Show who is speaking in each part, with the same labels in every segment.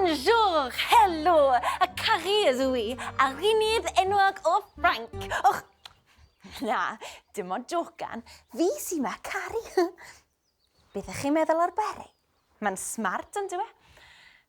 Speaker 1: Bonjour, helo, y caru ydw i, arlunydd enwog o Ffrainc. Och, na, dim ond jocan, fi sy 'ma, Cari. Beth ych chi'n meddwl o'r beret? Mae'n smart, ond dyw e?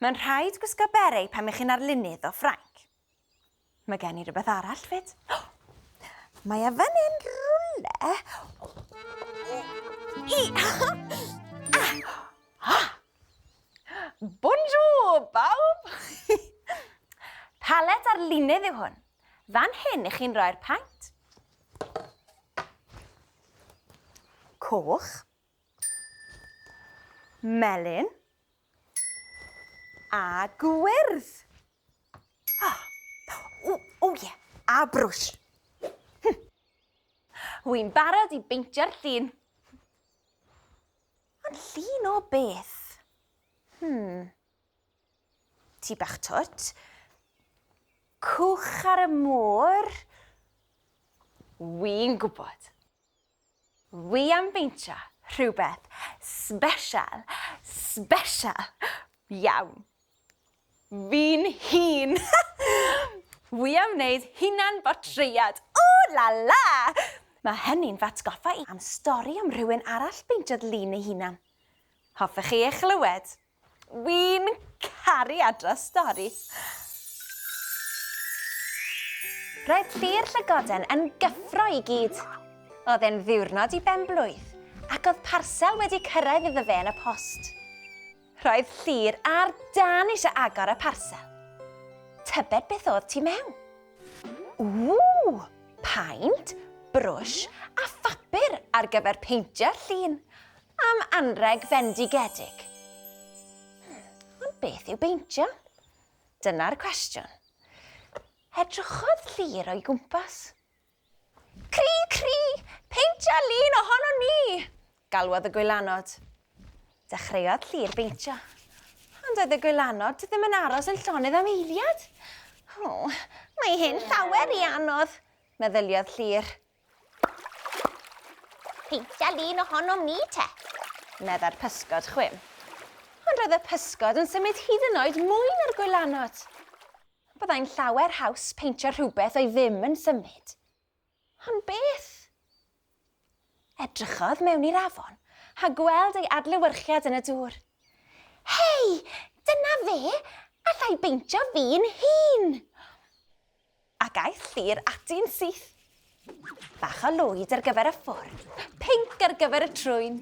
Speaker 1: Mae'n rhaid gwisgo beret pan ych chi'n arlunydd o Ffrainc. Mae gen i rhywbeth arall fyd. Mae e fan hyn rhywle. I... Ah! Bonjour, bawb! Palet arlunydd yw hwn. Fan hyn ych chi'n rhoi'r paent. Coch. Melyn. A gwyrdd. Oh, o, o ie, a brwsh. Hm. Wy'n barod i beintio'r llun. Ond llun o beth? Hmm. Ti bach twt. Cwch ar y môr. Wy'n gwybod. Wi am beintio rhywbeth sbesial, sbesial iawn. Fi'n hun! Wi am wneud hunan bortread. Ooh la la! Mae hynny'n f'atgoffa i am stori am rhywun arall beintiodd lun ei hunan. Hoffech chi ei chlywed? Wi'n caru adrodd stori. Roedd Llyr Llygoden yn gyffro i gyd. Oedd e'n ddiwrnod i ben-blwydd, ac oedd parsel wedi cyrraedd iddo fe yn y post. Roedd Llyr ar dân eisiau agor y parsel. Tybed beth oedd tu mewn? Ww! Paent, brwsh a phapur ar gyfer peintio'r llun. Am anrheg fendigedig. Ond beth yw beintio? Dyna'r cwestiwn. Edrychodd Llyr o'i gwmpas. Cri, cri! Peintio lun ohono ni! Galwodd y gwylanod. Dechreuodd Llyr beintio. Ond oedd y gwylanod ddim yn aros yn llonydd am eiliad. O, mae hyn llawer i anodd, meddyliodd Llyr. Peintia lun ohonom ni te, meddai'r pysgod chwim. Ond roedd y pysgod yn symud hyd yn oed mwy na'r gwylanod. Byddai'n llawer haws peintio rhywbeth oedd ddim yn symud. Ond beth? Edrychodd mewn i'r afon a gweld ei adlewyrchiad yn y dŵr. Hei, dyna fe! Alla i beintio fi'n hun! Ac aeth Llŷr ati'n syth. Bach o lwyd ar gyfer y ffwrn, pinc ar gyfer y trwyn,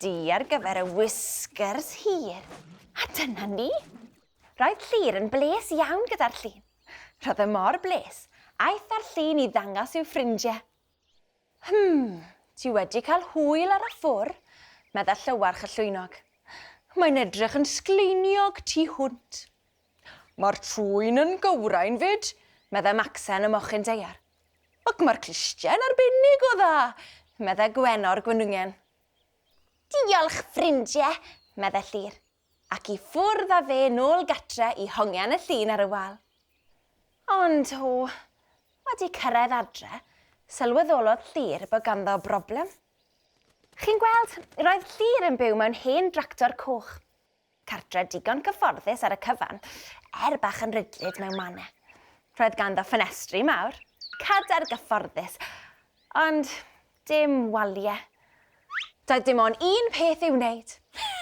Speaker 1: du ar gyfer y whiskers hir. A dyna ni! Roedd Llŷr yn bles iawn gyda'r llun. Roedd e mor bles, aeth â'r llun i ddangos i'w ffrindiau. Hmm, ti wedi cael hwyl ar y ffwr, medda Llywarch y Llwynog. Mae'n edrych yn sgleiniog tu hwnt. Mae'r trwyn yn gywrain 'fyd, medda Macsen y mochyn daear. Ac mae'r clustiau'n arbennig o dda, medda Gwenno'r gwenwyngen. Diolch, ffrindie, medda Llŷr, ac i ffwrdd â fe nôl gatre i hongian y llun ar y wal. Ond, o, wedi cyrraedd adre, sylweddolodd Llŷr bod ganddo broblem. Chi'n gweld, roedd Llŷr yn byw mewn hen dractor coch. Cartre digon cyfforddus ar y cyfan, er bach yn rydlyd mewn mannau. Roedd ganddo ffenestri mawr, cadair gyfforddus, ond dim waliau. Doedd dim ond un peth i'w wneud.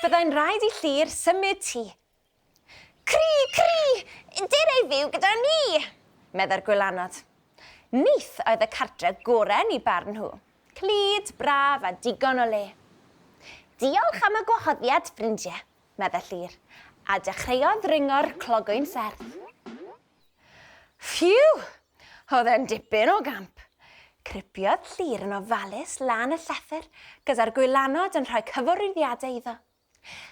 Speaker 1: Byddai'n rhaid i Llŷr symud tŷ. Cri, cri! Dere i fyw gyda ni! meddai'r gwylanod. Nyth oedd y cartre gorau yn eu barn nhw. Clyd, braf a digon o le. Diolch am y gwahoddiad, ffrindie, meddai Llŷr, a dechreuodd ddringo'r clogwyn serth. Ffîw! Oedd e'n dipyn o gamp. Cripiodd Llŷr yn ofalus lan y llethr, gyda'r gwylanod yn rhoi cyfarwyddiadau iddo.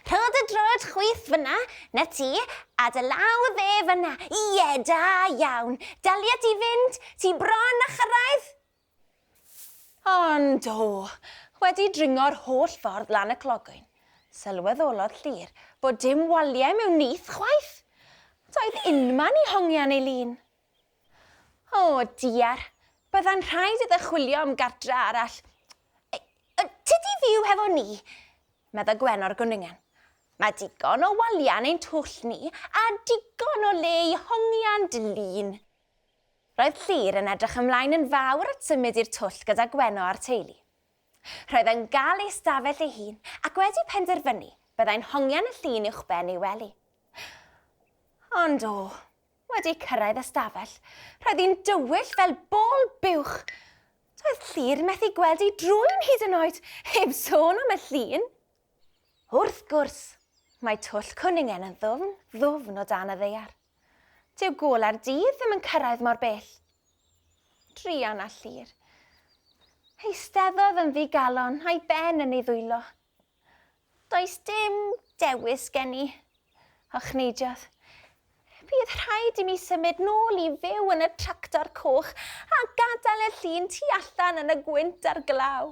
Speaker 1: Rho dy droed chwith fyna, 'na ti, a dy law dde fyna. Ie, da iawn. Dalia ti fynd, ti bron â chyrraedd. Ond o, wedi dringo'r holl ffordd lan y clogwyn, sylweddolodd Llŷr bod dim waliau mewn nyth chwaith. Doedd unman i hongian ei lun. O, diar, byddai'n rhaid iddo chwilio am gartre arall. Tydi fyw hefo ni, medda Gwenno'r gwningen. Mae digon o waliau yn ein twll ni a digon o le i hongian dy lun. Roedd Llŷr yn edrych ymlaen yn fawr at symud i'r twll gyda Gwenno a'r teulu. Roedd yn gael ei stafell ei hun ac wedi penderfynu byddai'n hongian y llun uwchben ei wely. Ond o, wedi cyrraedd y stafell, roedd hi'n dywyll fel bol buwch. Doedd Llŷr methu gweld ei drwyn hyd yn oed, heb sôn am y llun. Wrth gwrs, mae twll cwningen yn ddwfn, ddwfn o dan y ddaear. Dyw gole'r dydd ddim yn cyrraedd mor bell. Druan a Llŷr. Eisteddodd yn ddigalon a'i ben yn ei ddwylo. Does dim dewis gen i, ochneidiodd. Bydd rhaid i mi symud nôl i fyw yn y tractor coch a gadael y llun tu allan yn y gwynt a'r glaw.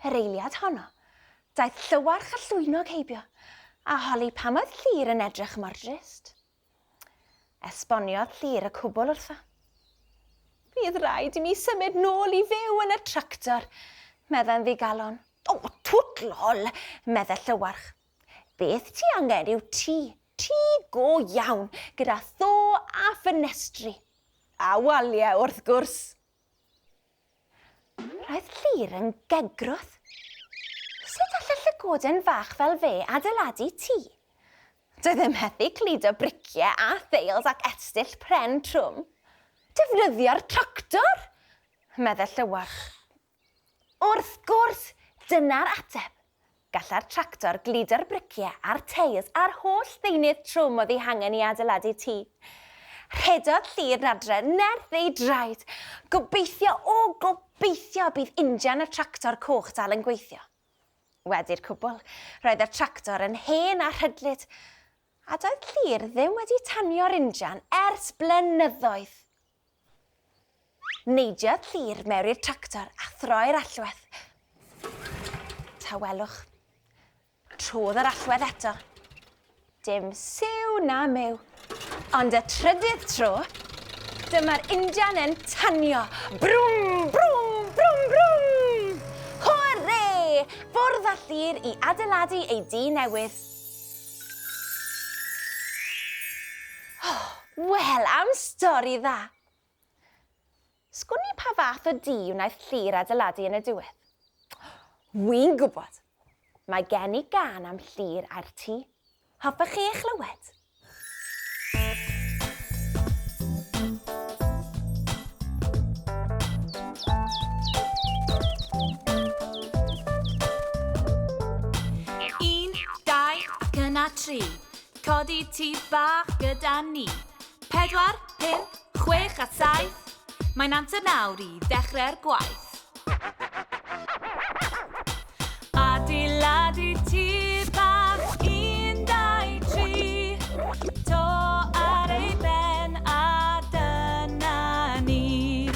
Speaker 1: Yr eiliad honno, daeth Llywarch a Llwynog heibio, a holi pam oedd Llŷr yn edrych mor drist. Esboniodd Llŷr y cwbl wrtho. Bydd rhaid i mi symud nôl i fyw yn y tractor, meddai'n ddigalon. O, twt lol, medde Llywarch. Beth ti angen yw tŷ, tŷ go iawn, gyda tho a ffenestri. A waliau, wrth gwrs. Roedd Llŷr yn gegrwth. Sut all y llygoden fach fel fe adeiladu tŷ? Doedd e methu cludo briciau a theils ac estyll pren trwm. Defnyddio'r tractor! medde Llywarch. Wrth gwrs, dyna'r ateb. Gallai'r tractor gludo'r briciau a'r teils a'r holl ddeunydd trwm oedd eu hangen i adeiladu tŷ. Rhedodd Llŷr adre nerth ei draed. Gobeithio, o gobeithio, bydd injan y tractor coch dal yn gweithio. Wedi'r cwbl, roedd y tractor yn hen a rhydlyd, a doedd Llŷr ddim wedi tanio'r injan ers blynyddoedd. Neidiodd Llŷr mewn i'r tractor a throi'r allwedd. Tawelwch. Trodd yr allwedd eto. Dim siw na myw. Ond y trydydd tro, dyma'r injan yn tanio. Brwm, brwm, brwm, brwm! Hwrê! Bwrdd â Llŷr i adeiladu ei dŷ newydd. Oh, wel, am stori dda! Sgwn i pa fath o dŷ wnaeth Llŷr adeiladu yn y diwedd. Wi'n gwybod! Mae gen i gân am Llŷr a'r tŷ. Hoffech chi ei chlywed?
Speaker 2: Un, dau, ac yna tri. Codi tŷ bach gyda ni. Pedwar, pump, chwech a saith. Mae'n amser nawr i ddechrau'r gwaith. Adeiladu tŷ bach, un, dau, tri. To ar ei ben a dyna ni.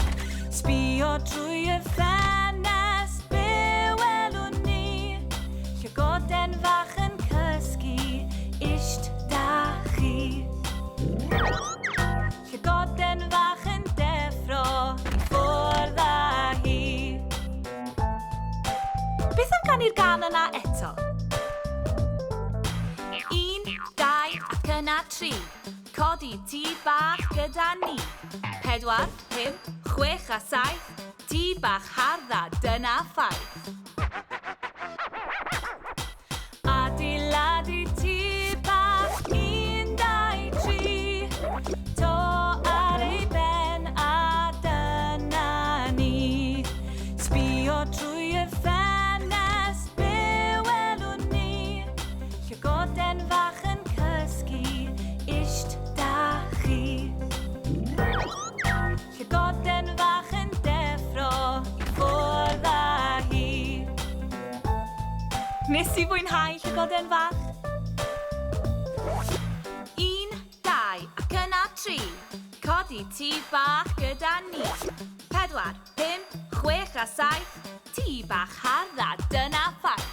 Speaker 2: Sbio drwy y ffenest, be welwn ni? Llygoden fach yn cysgu, isht da chi. Llygoden fach yn deffro i ffwrdd â hi. Beth am ganu'r gân yna eto? Un, dau, ac yna tri. Codi tŷ bach gyda ni. Pedwar, pump, chwech a saith. Tŷ bach hardd a dyna ffaith. Adeiladu tŷ bach, un, dau, tri. To ar ei ben a dyna ni. Sbio drwy y ffenest, be welwn ni? Llygoden fach yn cysgu, isht da chi. Llygoden fach yn deffro i ffwrdd â hi. Nes i fwynhau llygoden fach? Un, dau, ac yna tri. Codi tŷ bach gyda ni. Pedwar, pump, chwech a saith. Tŷ bach hardd a dyna ffaith.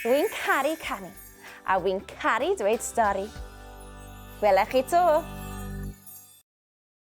Speaker 1: Wi'n caru canu, a wi'n caru dweud stori. Wela chi 'to.